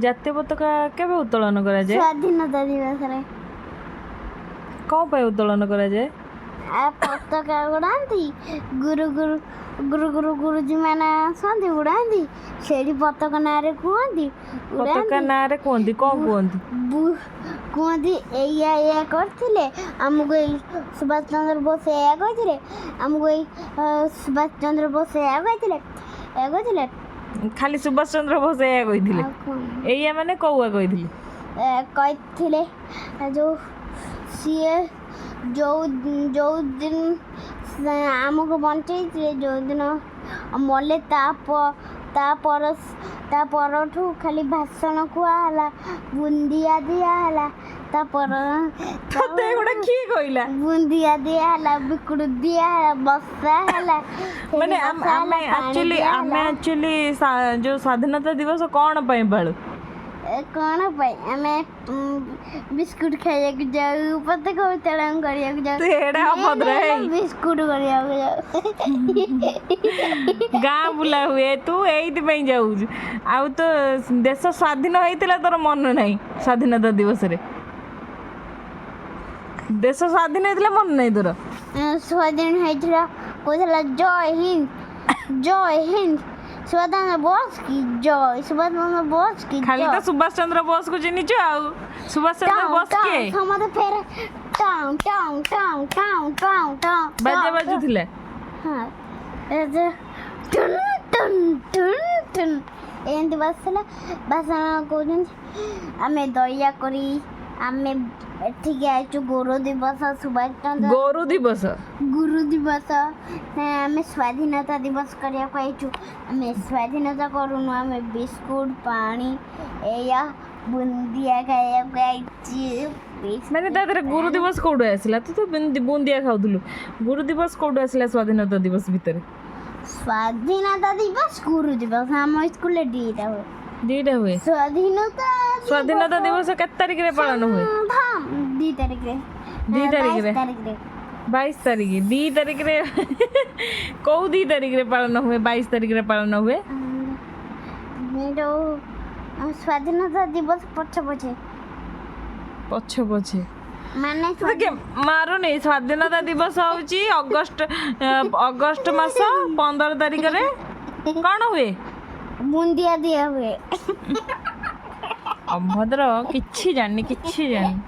ଜାତୀୟ ପତାକା କେବେ ଉତ୍ତୋଳନ କରାଯାଏ? ସ୍ୱାଧୀନତା ଦିବସରେ। କ'ଣ ପାଇଁ ଉତ୍ତୋଳନ କରାଯାଏ? ଆଉ ପତାକା ଉଡ଼ାନ୍ତି, ଗୁରୁ ଗୁରୁ ଗୁରୁ ଗୁରୁ ଗୁରୁଜୀ ମାନେ ଆସନ୍ତି, ଉଡ଼ାନ୍ତି ସେଇଠି, ପତାକା ନାଁରେ କୁହନ୍ତି। ପତାକା ଉଡ଼ାନ୍ତି। ନାଁରେ କୁହନ୍ତି, କ'ଣ କୁହନ୍ତି? କୁହନ୍ତି, ଏଇଆ ଏଇଆ କରିଥିଲେ ଆମକୁ, ଏଇ ସୁଭାଷ ଚନ୍ଦ୍ର ବୋଷ ଏଇଆ କହିଥିଲେ ଆମକୁ, ଏଇ ସୁଭାଷ ଚନ୍ଦ୍ର ବୋଷ ଏଇଆ କହିଥିଲେ, ଏଇଆ କହିଥିଲେ। ଖାଲି ସୁଭାଷ ଚନ୍ଦ୍ର ବୋଷ ଏଇଆ କହିଥିଲେ? ଆଉ କ'ଣ? ଏଇଆ ମାନେ କଉଆ କହିଥିଲେ? କହିଥିଲେ ଯୋଉ ସିଏ ଯୋଉ ଯୋଉ ଦିନ ସେ ଆମକୁ ବଞ୍ଚେଇଥିଲେ, ଯୋଉଦିନ ମଲେ, ତା ପରଠୁ ଖାଲି ଭାଷଣ କୁହା ହେଲା, ବୁନ୍ଦିଆ ଦିଆ ହେଲା ତା ପର। ତତେ ଏଗୁଡ଼ା କିଏ କହିଲା? ବୁନ୍ଦିଆ ଦିଆ ହେଲା, ବିସ୍କୁଟ ଦିଆ ହେଲା, ବସା ହେଲା ସେଇଠି। ମାନେ ବସା ହେଲା, ଆମେ ପାଣି ଆକ୍ଚୁଆଲି ଦିଆ ଆମେ ହେଲା। ଆକ୍ଚୁଆଲି ଯୋଉ ସ୍ୱାଧୀନତା ଦିବସ କ'ଣ ପାଇଁ ପାଳୁ? କ'ଣ ପାଇଁ? ଆମେ ବିସ୍କୁଟ ଖାଇବାକୁ ଯାଉ, ପତାକା ଉତ୍ତୋଳନ କରିବାକୁ ଯାଉ। ତୁ ଏଇଟା ଅଭଦ୍ର ହେଇ। ବିସ୍କୁଟ କରିବାକୁ ଯାଉ। ଗାଁ ବୁଲା ହୁଏ, ତୁ ଏଇଥିପାଇଁ ଯାଉଛୁ। ଆଉ ତ ଦେଶ ସ୍ୱାଧୀନ ହେଇଥିଲା, ତୋର ମନେ ନାହିଁ। ସ୍ୱାଧୀନତା ଦିବସରେ ଦେଶ ସ୍ୱାଧୀନ ହେଇଥିଲା, ମନେ ନାହିଁ ତୋର? ସ୍ୱାଧୀନ ହେଇଥିଲା, କହୁଥିଲା ଜୟ ହିନ୍ଦ, ଜୟ ହିନ୍ଦ, ସୁଭାଷ ଚନ୍ଦ୍ର ବୋଷ କି ଜୟ, ସୁଭାଷ ଚନ୍ଦ୍ର ବୋଷ କି ଖାଲି ତ ଜୟ। ସୁଭାଷ ଚନ୍ଦ୍ର ବୋଷକୁ ଚିହ୍ନିଛୁ। ଆଉ ସୁଭାଷ ଚନ୍ଦ୍ର ଟଂ ବୋଷ ଟଂ କିଏ? ସମସ୍ତେ ଫେର ଟଂ ଟଂ ଟଂ ଟଂ ଟଂ ଟଂ। ବାଜା ବାଜୁଥିଲା? ହଁ, ଏ ଯେ ଟୁନ୍ ଟୁନ୍ ଟୁନ୍ ଟୁନ୍ ଏମିତି ବାସିଲା। ଭାଷଣ କହୁଛନ୍ତି, ଆମେ ଦୟାକରି ଆମେ ଏଠିକି ଆଇଛୁ ଗୁରୁ ଦିବସ, ସୁଭାଷ ଚନ୍ଦ୍ର ଗୋରୁ ଦିବସ? ଗୁରୁ ଦିବସ। ଆମେ ସ୍ୱାଧୀନତା ଦିବସ କରିବାକୁ ଆଇଛୁ। ଆମେ ସ୍ୱାଧୀନତା କରୁନୁ, ଆମେ ବିସ୍କୁଟ, ପାଣି, ଏଇଆ ବୁନ୍ଦିଆ ଖାଇବାକୁ ଆଇଛୁ। ମାନେ ତା ଦେହରେ ଗୁରୁ ଦିବସ କୋଉଠୁ ଆସିଲା? ତୁ ତ ବୁନ୍ଦିଆ ଖାଉଥିଲୁ, ଗୁରୁ ଦିବସ କୋଉଠୁ ଆସିଲା ସ୍ୱାଧୀନତା ଦିବସ ଭିତରେ? ସ୍ୱାଧୀନତା ଦିବସ, ଗୁରୁ ଦିବସ ଆମ ସ୍କୁଲରେ ଦିଟା ହୁଏ। ଦିଟା ହୁଏ? ସ୍ୱାଧୀନତା ସ୍ୱାଧୀନତା ଦିବସ କେତେ ତାରିଖରେ ପାଳନ ହୁଏ? 2 ତାରିଖରେ। 2 ତାରିଖରେ? 22 ତାରିଖରେ। 22 ତାରିଖ। 2 ତାରିଖରେ, କୋଉ 2 ତାରିଖରେ ପାଳନ ହୁଏ? 22 ତାରିଖରେ ପାଳନ ହୁଏ? ଯୋଉ ସ୍ୱାଧୀନତା ଦିବସ ପଛେ ପଛେ। ପଛେ ପଛେ? ମାନେ ତତେ କିଏ ମାରୁନି? ସ୍ୱାଧୀନତା ଦିବସ ହଉଛି ଅଗଷ୍ଟ ମାସ 15 ତାରିଖରେ। କ'ଣ ହୁଏ? ବୁନ୍ଦିଆ ଦିଆ ହୁଏ। ଅଭଦ୍ର, କିଛି ଜାଣିନି, କିଛି ଜାଣିନି।